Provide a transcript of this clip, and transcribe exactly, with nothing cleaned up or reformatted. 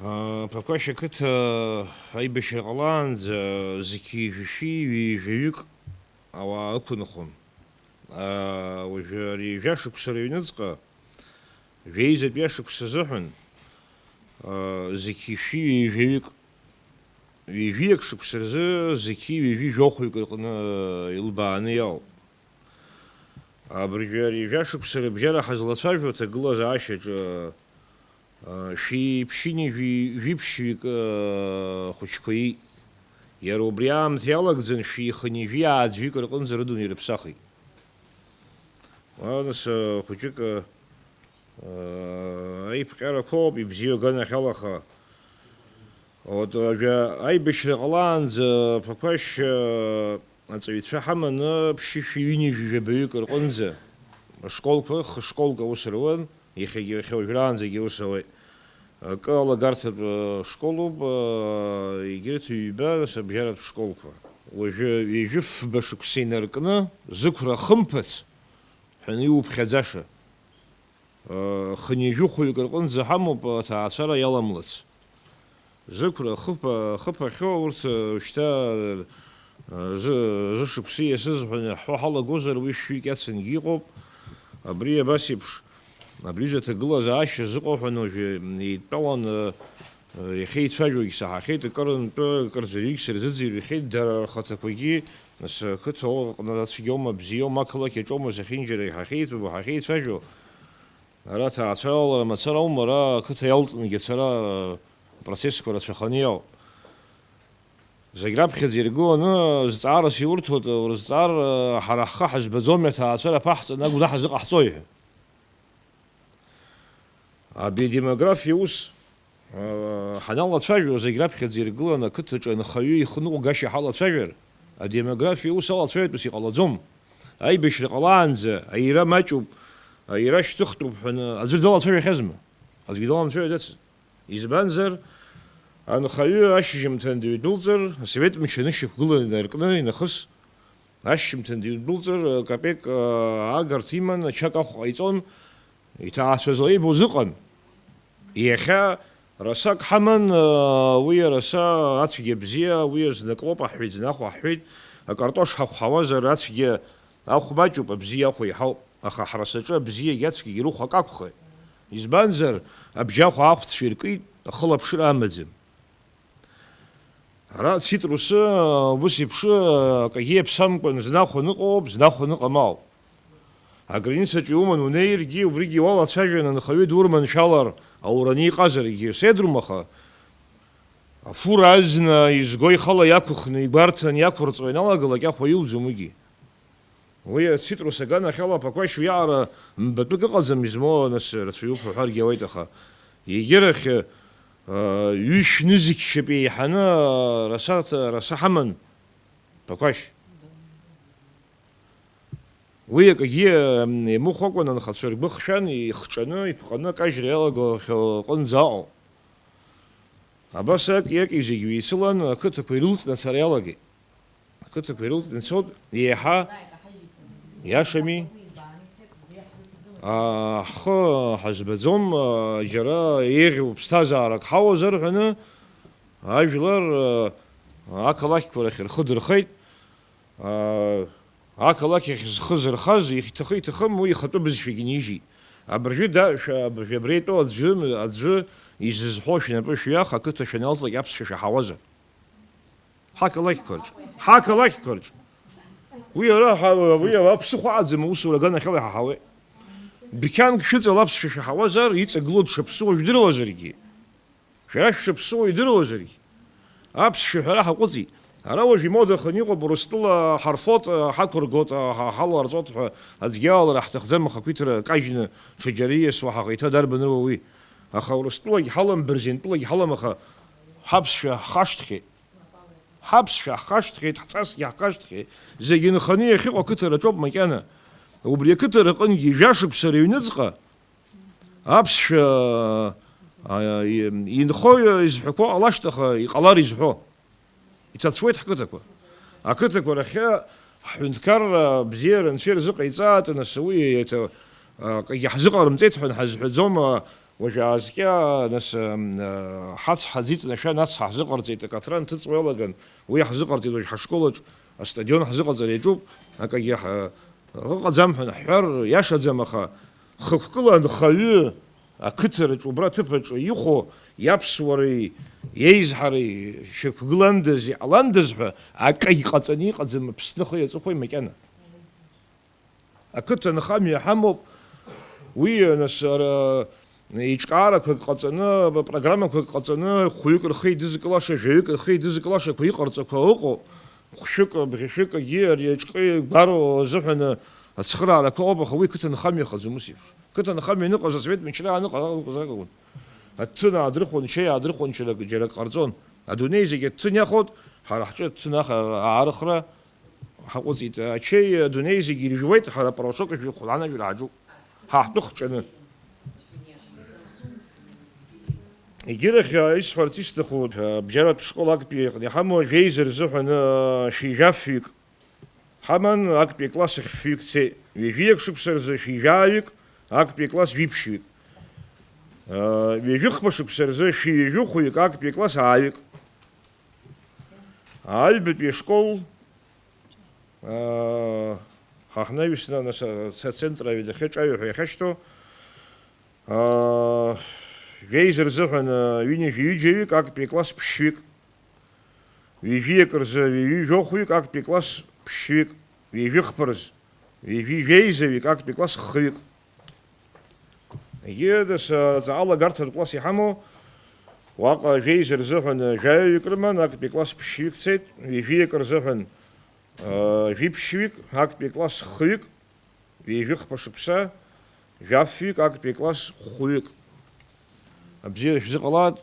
Ԥақәашь ақыҭа аибашьра ҟалаанӡа зқьи жәшәи ҩажәаҩык ауаа ықәынхон. Уажәы ари жәашықәса рыҩныҵҟа, жәеизатәи ашықәс азыҳәан, зқьи шәи ҩажәаҩык, ҩажәиак шықәса рзы зқьи ҩажәи жәохәҩык рҟны илбааны иауп. Абыржәы ари жәашықәса рыбжьара ҳазлацәажәо аҭагылазаашьаҿы, шәи ԥшьыни жәи-, жәиԥшьҩык, хәыҷқәа иит. Иара убри аамҭа иалагӡан шәи хынҩажәи ааӡәҩык рҟынӡа рыдунеи рыԥсахит. Уа, нас, хәыҷык, аиԥҟьарақәоуп, ибзиоу аганахьала, аха. Вот, уажәы аибашьра ҟалаанӡа Ԥақәашь, э, аҵаҩцәа ҳаманы ԥшьышәи ҩынҩажәи жәабаҩык рҟынӡа ашколқәа, хышколк аус руан, иахьагьы, иахьа уажәраанӡагьы аус ауеит. Акы алагарҭатә, э, школуп, э, егьырҭ ҩба, нас, абжьаратә школқәа. Уажәы ҩажәи фба шықәса инаркны, зықәра хымԥац ҳәаны иуԥхьаӡаша. Хынҩажәи хәҩык рҟынӡа ҳамоуп аҭаацәара иаламлац. Зықәра хыԥа-, хыԥахьоу урҭ, шьҭа, зы-, зышықәса иасыз ҳәа ҳҳәо ҳалагозар, уи шәҩык иацынгьы иҟоуп. Абри абас еиԥш, абри аҩыза аҭагылазаашьа зыҟоу ҳәа уажәы еидтәалан, иахьеицәажәогь саҳахьеит, акырынтәы, акырӡәырҩыгь сырзыӡырҩхьеит, дара рхаҭақәагьы, нас, ақыҭа аҟны ацәгьоума, бзиоума, ақалақь аҿоума зехьынџьара иҳахьеиҵбу, ҳахьеицәажәо. Ара аҭаацәа алалара мацара аума, ара ақыҭа иалҵынгьы ацара, апроцессқәа рацәаханы иауп. Зегь раԥхьаӡа иргыланы зҵаарас иурҭоит, урызҵаар, ҳара ҳхы ҳазбаӡом, иаҭаацәара ԥаҳҵаны агәнаҳа зыҟаҳҵои ҳәа. Абри адемографиа ус, ҳаналацәажәо, зегь раԥхьаӡа иргыланы ақыҭаҿы анхаҩы ихныҟәгашьа ҳалацәажәар, адемографиа ус алацәажәатәыс иҟалаӡом. Аибашьра ҟалаанӡа аира маҷуп, аира шьҭыхтәуп ҳәа аӡәы далацәажәахьазма? Аӡәгьы даламцәажәаӡацызт. Избанзар, анхаҩы ашьжьымҭан дыҩдәылҵыр, асовет мчы анышьақәгыла инаркны инахыс, ашьжьымҭан дыҩдәылҵыр, капек, аагарҭа иман, ачак ахә ҟаиҵон, иҭаацәа злеибоз ыҟан. Иахьа расак ҳаман, уи араса ацәгьа бзиа, уи азы наклоуп аҳәеит, зны ахә аҳәеит, акартош ҳахәҳауазар, ацәгьа ахә маҷуп, абзиа ахә еиҳауп, аха ҳрасаҿы абзиагьы ацәгьагьы рыхә акы акәхеит. Избанзар, абжьахә аахәцәа иркит, ахылаԥшра амаӡам. Ара цитрусы, ус еиԥш, акагьы иаԥсамкәан, зны ахә аныҟоуп, зны ахә аныҟам ауп. Аграницаҿы иуман унеиргьы, убригьы уалацәажәан, анхаҩы дурманшәалар, аураны иҟазаргьы седрум, аха афура азна изго ихала иақәыхны, игәарҭан иақәырҵо ианалагалак, ахә аилӡом уигьы. Уи ацитрус аганахьала Ԥақәашь уиаҟара мбатәык ыҟаӡам, измоу, нас, рацәаҩуп ҳәа уҳәаргьы ауеит, аха егьырахь, аа, ҩышә нызқь шьапы еиҳаны, аа, раса, раса ҳаман Ԥақәашь. Уи акгьы, м, имыхәакәан анхацәа ргәы хшәан, ихҿаны, иԥҟаны акажьра иалагахьоу аҟынӡа аҟоуп. Абас аки-аки зегь ҩеицылан, ақыҭақәа ирылҵны ацара иалагеит. Ақыҭақәа ирылҵны ицоит, еиҳа иашами. Аа, ҳхы ҳазбаӡом, аа, џьара еиӷьу ԥсҭазаарак ҳауазар ҳәаны, ажәлар, аа, ақалақьқәа рахь рхы дырхеит. Аа, ақалақь ахь зхы зырхаз, иҭахы-иҭахым, уи ихатәы бызшәагьы нижьит. Абыржәы да-, шәа-, абыржәы абра итәоу аӡәы, аӡәы изызҳәо шәнапы шәҩах, ақыҭа шәаналҵлак аԥсшәа шәаҳауазар. Ҳақалақьқәа рҿы, ҳақалақьқәа рҿы. Уи ара ҳа-, уи ара ԥсыхәа аӡам, аусура аганахьала иҳаҳауеит. Дәқьанк шәыҵала аԥсшәа шәаҳауазар, иҵагылоу дшаԥсуа жәдыруазаргьы. Шәара шәшаԥсуа идыруазаргь, аԥсшәа ҳәара ҳаҟәыҵит. Ара уажә имодаханы иҟоуп, Урыстәыла ҳарфоит, ҳақәыргоит, ҳа-, ҳаларҵоит ҳәа аӡәгьы алара ҳҭахӡам, ахақәиҭра кажьны ҽаџьара ииасуа ҳаҟа иҭа дарбаныруа уи? Аха Урыстәылагь ҳалам, Бырзентәылагь ҳалам, аха ҳаԥсшәа ҳхашҭхьеит. Ҳаԥсшәа ҳхашҭхьеит, ҳҵасгьы ҳхашҭхьеит. Зегьы нханы иахьыҟоу ақыҭараҿоуп макьана. Убри ақыҭараҟынгьы жәашықәса рыҩныҵҟа аԥсшәа, а, и-, инхо изҳәақәо ҟалашт, аха иҟалар изҳәо. Иҭацәуеит ҳқыҭақәа. Ақыҭақәа рахьы ҳҳәынҭқарра бзиара анцәа ирзыҟаиҵааит, нас уи еиҭа, а, акгьы ҳзыҟарымҵеит ҳәа ҳазҳәаӡом, а, Уажәаазкьа, нас, м, ҳацҳа аӡы иҵнашәан, ацҳа ҳзыҟарҵеит, акаҭран ҭыҵуа иалаган, уи ҳзыҟарҵеит уажә ҳашкол аҿ, астадион ҳзыҟаҵара иаҿуп, акагьы ҳа-, ыҟаӡам ҳәа ҳҳәар иашаӡам, аха хықәкыла анхаҩы ақыҭараҿ, убра аҭыԥаҿ ихәо, иаԥсуареи, иеизҳареи шьақәгыландаз, иҟаландаз ҳәа акагь ҟаҵаны иҟаӡам Аԥсны ахи аҵыхәеи макьана. Ақыҭанхамҩа ҳамоуп, уи, нас, ара, еиҿкаарақәак ҟаҵаны, программақәак ҟаҵаны, хәҩык рхы идызкылаша, жәаҩык рхы идызкылашақәа иҟарҵақәа ыҟоуп. Хәшәык, бӷьышәыкгьы ари аҿкы гәароу азыҳәан ацхыраарақәа ыҟоуп, аха уи қыҭанхамҩа ыҟаӡам ус еиԥш. Қыҭанхамҩа аныҟаз асовет мчра аныҟа-, ыҟазар акәын. Аҭҭын аадырхәон, ачаи аадырхәон, џьара, џьара акы ҟарҵон. Адунеи зегь аҭҭын иахоит, ҳара ҳҿы аҭҭын аха-, аарыхра ҳаҟәыҵит. Ачеи адунеи зегь иржәуеит, ҳара апарошок жәохә ланажәра ҳаҿуп. Ҳа ҳтәы хҿаны. Егьырахь, исҳәарц исҭаху, бжьаратә школ актәи иҟны иҳамоу жәеиза рзыҳәан, шәи жәафҩык ҳаман, актәи класс ахь фҩык цеит. Ҩажәиак шықәса рзы шәи жәаҩык, актәи класс жәиԥшьҩык. Ҩажәихԥа шықәса рзы шәи ҩажәихәҩык, актәи класс ааҩык. Аҩбатәи ашкол, аа, ҳа ҳнаҩсны, нас, ацентр аҩадахьы ҿаҩа ҳәа иахьашьҭоу, аа, жәеиза рзыҳәан, аа, ҩынҩажәи ҩыџьаҩык, актәи класс ԥшьҩык, ҩажәиак рзы ҩажәи жәохәҩык, актәи класс ԥшьҩык, ҩажәихԥа рзы ҩажәи жәеизаҩык, актәи класс хҩык. Егьи, нас, ҵаҟа алагарҭатә класс иҳамоу, уаҟа жәеиза рзыҳәан жәаҩаҩык рыман, актәи класс ԥшьҩык цеит, ҩажәиак рзыҳәан, аа, жәиԥшьҩык, актәи класс хҩык, ҩажәихԥа шықәса, жәафҩык, актәи класс хәҩык. Абзиара шәзыҟалааит,